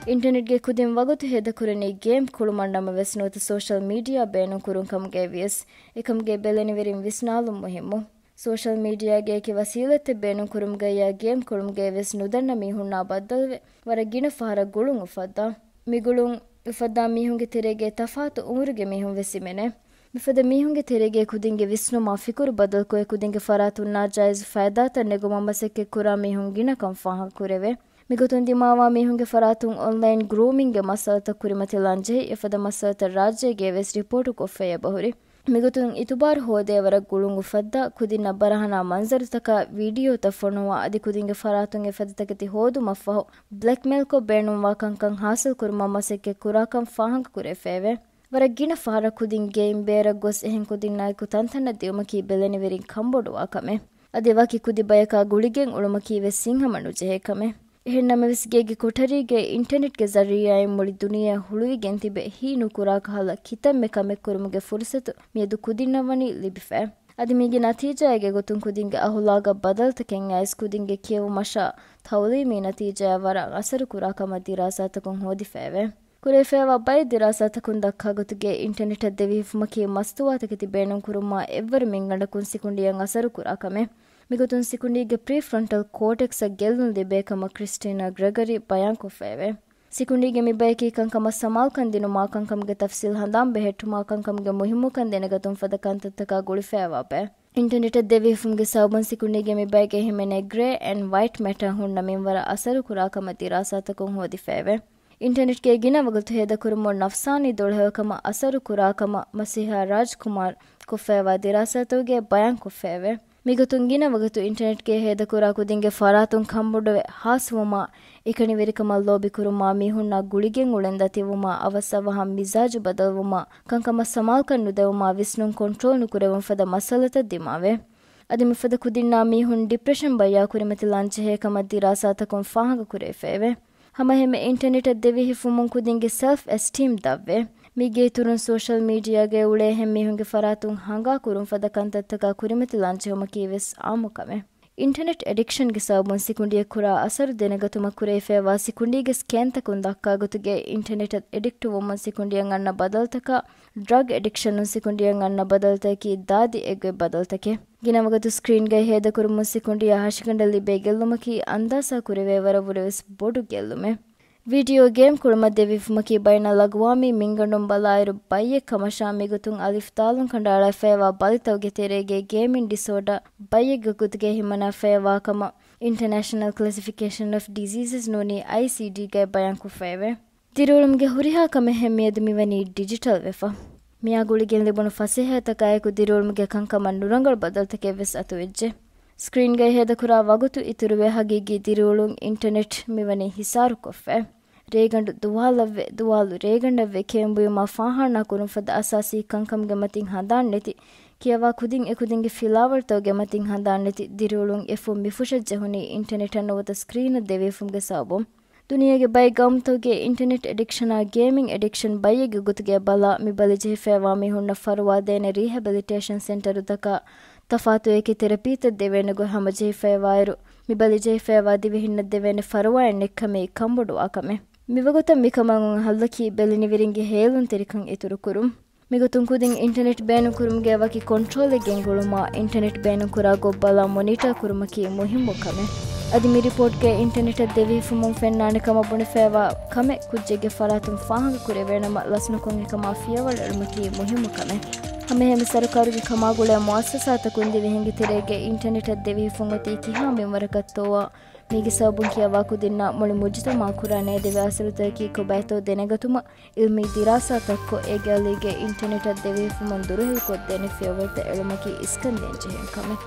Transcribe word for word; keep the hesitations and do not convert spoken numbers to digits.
އިންޓަނެޓްގެ ކުދިން ވަގުތު ހޭދަކުރަނީ ގޭމް ކުޅުމަށް ނަމަވެސް ނުވަތަ ސޯޝަލް މީޑިއާ ބޭނުން ކުރުން ކަމުގައި ވިޔަސް އެކަމުގެ ބެލެނިވެރިން ވިސްނާލުން މުހިއްމު. ސޯޝަލް މީޑިއާގެ އެކި ވަސީލަތެއް ބޭނުން ކުރުމުގައި ޔާ ގޭމް ކުޅުމުގައި ވެސް ނުދަންނަ މީހުންނާ ބައްދަލުވެ، ވަރަށް ގިނަ ފަހަރަށް ގުޅުން އުފައްދާ. މި ގުޅުން އުފައްދާ މީހުންގެ ތެރޭގައި ތަފާތު އުމުރުގެ މީހުން ވެސް އިމެނޭ. މިފަދަ މީހުންގެ ތެރޭގައި ކުދިންގެ ވިސްނުމާ ފިކުރު ބަދަލުކޮށް ކުދިންގެ ފަރާތުން ނާޖާއިޒު ފައިދާތައް ނެގުމަށް މަސައްކަތްކުރާ މީހުން ގިނަކަން ފާހަގަކުރެވޭ. މިގޮތުން ދިމާވާ މީހުންގެ ފަރާތުން އޮންލައިން ގްރޫމިންގގެ މައްސަލަތައް ކުރިމަތިލާން ޖެހި އެފަދަ މައްސަލަތައް ރާއްޖޭގައި ވެސް ރިޕޯޓު ކޮށްފައި އެބަހުރި. މިގޮތުން އިތުބާރު ހޯދޭ ވަރަށް ގުޅުން އުފައްދާ، ކުދިންނަށް ބަރަހަނާ މަންޒަރުތަކާ ވީޑިއޯތައް ފޮނުވާ އަދި ކުދިންގެ ފަރާތުން އެފަދަ ތަކެތި ހޯދުމަށްފަހު ބްލެކްމެއިލްކޮށް ބޭނުންވާ ކަންކަން ހާސިލްކުރުމަށް މަސައްކަތް ކުރާކަން ފާހަގަކުރެވިފައެވެ. ވަރަށް ގިނަ ފަހަރަށް ކުދިން ގެއިން ބޭރަށް ގޮސް އެހެން ކުދިންނާއެކު ތަންތަނަށް ދިއުމަކީ ބެލެނިވެރިން ކަންބޮޑުވާ ކަމެއް. އަދި ވަކި ކުދި ބަޔަކާ ގުޅިގެން އުޅުމަކީ ވެސް ހިތްހަމަ ނުޖެހޭ ކަމެއް. އެހެން ނަމަވެސް ގޭގެ ކޮޓަރީގައި އިންޓަނެޓްގެ ޒަރީއާއިން މުޅި ދުނިޔެއަށް ހުޅުވިގެން ތިބެ ހީ ނުކުރާ ކަހަލަ ކިތަންމެ ކަމެއް ކުރުމުގެ ފުރުސަތު މިއަދު ކުދިންނަށް ވަނީ ލިބިފައެވެ. އަދި މީގެ ނަތީޖާއެއްގެ ގޮތުން ކުދިންގެ އަހުލާގަށް ބަދަލުތަކެއް އައިސް ކުދިންގެ ކިޔެވުމަށާ ތައުލީމީ ނަތީޖާއަށް ވަރަށް އަސަރު ކުރާ ކަމަށް ދިރާސާތަކުން ހޯދިފައެވެ. ކުރެވިފައިވާ ބައެއް ދިރާސާތަކުން ދައްކާ ގޮތުގައި އިންޓަނެޓަށް ދެވިހިފުމަކީ މަސްތުވާތަކެތި ބޭނުންކުރުމާ އެއްވަރު މިންގަނޑަކުން ސިކުނޑިއަށް އަސަރު ކުރާ ކަމެއް. މިގޮތުން ސިކުނޑީގެ ޕްރީފްރޮންޓަލް ކޯޓެކްސަށް ގެއްލުން ލިބޭ ކަމަށް ކްރިސްޓީނާ ގްރެގަރީ ބަޔާންކޮށްފައެވެ. ސިކުނޑީގެ މި ބަޔަކީ ކަންކަމަށް ސަމާލުކަން ދިނުމާ، ކަންކަމުގެ ތަފްސީލް ހަނދާން ބެހެއްޓުމާ، ކަންކަމުގެ މުހިއްމުކަން ދެނެގަތުން ފަދަ ކަންތައްތަކާ ގުޅިފައިވާ ބައެއް. އިންޓަނެޓަށް ދެވިހިފުމުގެ ސަބަބުން ސިކުނޑީގެ މި ބައިގައި ހިމެނޭ ގްރޭ އެންޑް ވައިޓް މެޓަރ ހުންނަ މިންވަރަށް އަސަރު ކުރާ ކަމަށް ދިރާސާތަކުން ހޯދިފައެވެ. އިންޓަނެޓްގެ ގިނަ ވަގުތު ހޭދަކުރުމުން ނަފްސާނީ ދުޅަހެޔޮކަމަށް އަސަރު ކުރާ ކަމަށް މަސީހާ ރާޖް ކުމާރް ކޮށްފައިވާ ދިރާސާތަކުގައި ބަޔާންކޮށްފައެވެ. މިގޮތުން ގިނަ ވަގުތު އިންޓަނެޓްގައި ހޭދަކުރާ ކުދިންގެ ފަރާތުން ކަންބޮޑުވެ ހާސްވުމާ، އެކަނިވެރިކަމަށް ލޯބިކުރުމާ، މީހުންނާ ގުޅިގެން އުޅެން ދަތިވުމާ، އަވަސްއަވަހަށް މިޒާޖު ބަދަލުވުމާ، ކަންކަމަށް ސަމާލުކަން ނުދެވުމާ، ވިސްނުން ކޮންޓްރޯލް ނުކުރެވުން ފަދަ މައްސަލަތައް ދިމާވޭ. އަދި މިފަދަ ކުދިންނާ މީހުން ޑިޕްރެޝަން ބައްޔާ ކުރިމަތިލާން ޖެހޭ ކަމަށް ދިރާސާތަކުން ފާހަގަކުރެވިފައެވެ. ހަމައެހެންމެ އިންޓަނެޓަށް ދެވިހިފުމުން ކުދިންގެ ސެލްފް އެސްޓީމް ދަށްވޭ. މީގެ އިތުރުން ސޯޝަލް މީޑިއާގައި އުޅޭ އެހެން މީހުންގެ ފަރާތުން ހަނގާ ކުރުން ފަދަ ކަންތައްތަކާ ކުރިމަތިލާން ޖެހުމަކީ ވެސް އާއްމު ކަމެއް. އިންޓަނެޓް އެޑިކްޝަންގެ ސަބަބުން ސިކުނޑިއަށް ކުރާ އަސަރު ދެނެގަތުމަށް ކުރެވިފައިވާ ސިކުނޑީގެ ސްކޭންތަކުން ދައްކާ ގޮތުގައި އިންޓަނެޓަށް އެޑިކްޓް ވުމުން ސިކުނޑިއަށް އަންނަ ބަދަލުތަކާ، ޑްރަގް އެޑިކްޝަނުން ސިކުނޑިއަށް އަންނަ ބަދަލުތަކަކީ ދާދި އެއްގޮތް ބަދަލުތަކެއް. ގިނަ ވަގުތު ސްކްރީންގައި ހޭދަކުރުމުން ސިކުނޑިއާ ހަށިގަނޑަށް ލިބޭ ގެއްލުމަކީ އަންދާސާ ކުރެވޭ ވަރަށްވުރެ ވެސް ބޮޑު ގެއްލުމެއް. ވީޑިއޯ ގޭމް ކުޅުމަށް ދެވިފުމަކީ ބައިނަލްއަގުވާމީ މިންގަނޑުން ބަލާއިރު ބައްޔެއް ކަމަށާ، މިގޮތުން އަލިފްދާލުން ކަނޑައަޅާފައިވާ ބަލިތަކުގެ ތެރޭގައި ގޭމިން ޑިސޯޑާ ބައްޔެއްގެ ގޮތުގައި ހިމަނާފައިވާ ކަމަށް އިންޓަނޭޝަނަލް ކްލެސިފިކޭޝަން އޮފް ޑިޒީސަސް ނޫނީ އައިސީޑީގައި ބަޔާންކޮށްފައެވެ. ދިރިއުޅުމުގެ ހުރިހާ ކަމެއްހެން މިއަދު މިވަނީ ޑިޖިޓަލް ވެފަ. މިއާ ގުޅިގެން ލިބުނު ފަސޭހަތަކާއެކު ދިރިއުޅުމުގެ ކަންކަމަށް ނުރަނގަޅު ބަދަލުތަކެއް ވެސް އަތުވެއްޖެ. ސްކްރީންގައި ހޭދަކުރާ ވަގުތު އިތުރުވެ، ހަގީގީ ދިރިއުޅުން އިންޓަނެޓް މިވަނީ ހިސާރުކޮށްފަ. ރޭގަނޑު ދުވާލަށްވެ، ދުވާލު ރޭގަނޑަށްވެ ކެއުން ބުއިމާ ފާހާނާ ކުރުން ފަދަ އަސާސީ ކަންކަމުގެ މަތިން ހަނދާން ނެތި، ކިޔަވާ ކުދިން އެކުދިންގެ ފިލާވަޅުތަކުގެ މަތިން ހަނދާން ނެތި ދިރިއުޅުން އެފުށް މިފުށަށް ޖެހުނީ އިންޓަނެޓަށް ނުވަތަ ސްކްރީނަށް ދެވިހިފުމުގެ ސަބަބުން. ދުނިޔޭގެ ބައެއް ގައުމުތަކުގައި އިންޓަނެޓް އެޑިކްޝަނާ ގޭމިން އެޑިކްޝަން ބައްޔެއްގެ ގޮތުގައި ބަލާ، މި ބަލިޖެހިފައިވާ މީހުންނަށް ފަރުވާދޭނެ ރީހެބިލިޓޭޝަން ސެންޓަރުތަކާ ތަފާތު އެކި ތެރަޕީތައް ދެވޭނެ ގޮތް ހަމަޖެހިފައިވާއިރު، މި ބަލިޖެހިފައިވާ ދިވެހިންނަށް ދެވޭނެ ފަރުވާއެއް ނެތްކަމީ ކަންބޮޑުވާ ކަމެއް. މިވަގުތަށް މިކަމަށް އޮތް ހައްލަކީ ބެލެނިވެރިންގެ ހޭލުންތެރިކަން އިތުރުކުރުން. މިގޮތުން ކުދިން އިންޓަނެޓް ބޭނުންކުރުމުގައި ވަކި ކޮންޓްރޯލެއް ގެންގުޅުމާ، އިންޓަނެޓް ބޭނުންކުރާ ގޮތް ބަލާ މޮނިޓާ ކުރުމަކީ މުހިއްމު ކަމެއް. އަދި މި ރިޕޯޓްގައި އިންޓަނެޓަށް ދެވިހިފުމުން ފެންނާނެ ކަމަށް ބުނެފައިވާ ކަމެއް ކުއްޖެއްގެ ފަރާތުން ފާހަގަ ކުރެވޭނަމަ، ލަސްނުކޮށް އެކަމާ ފިޔަވަޅު އެޅުމަކީ މުހިއްމު ކަމެއް. ހަމައެހެންމެ ސަރުކާރުގެ ކަމާގުޅޭ މުއައްސަސާތަކުން ދިވެހިންގެ ތެރޭގައި އިންޓަނެޓަށް ދެވިހިފުން އޮތީ ކިހާ މިންވަރަކަށްތޯއާ، މީގެ ސަބަބުން ކިޔަވާ ކުދިންނާ މުޅި މުޖުތަމަޢަށް ކުރާނެ އެދެވޭ އަސަރުތަކަކީ ކޮބައިތޯ ދެނެގަތުމަށް، އިލްމީ ދިރާސާތައްކޮށް، އޭގެ އަލީގައި އިންޓަނެޓަށް ދެވިހިފުމުން ދުރުހެލިކޮށްދޭނެ ފިޔަވަޅުތައް އެޅުމަކީ އިސްކަންދޭން ޖެހޭނެ ކަމެއް.